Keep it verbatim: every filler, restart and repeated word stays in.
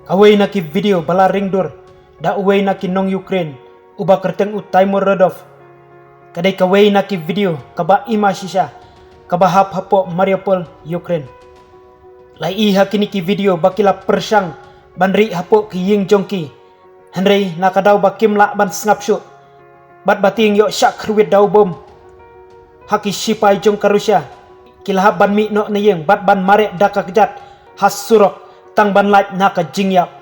Kawei na ki video ba la ringdur da uwei na ki nong Ukraine uba kyrteng u Taimur Rodov, ka dei kawei na ki video kaba ima shisha kaba hap hapoh Mariupol, Ukraine. La i ha kine ki video ba ki la pyrshang ban rieh hapoh ki ïing jong ki, hynrei na ka daw ba kim lah ban sngap shuh bad ba tieng ïoh shah khrwit da u bom ha ki shipai jong ka Russia, ki la hap ban mih noh na ïing bad ban mareh da ka kjat ha surok tang ban lait na ka jingïap.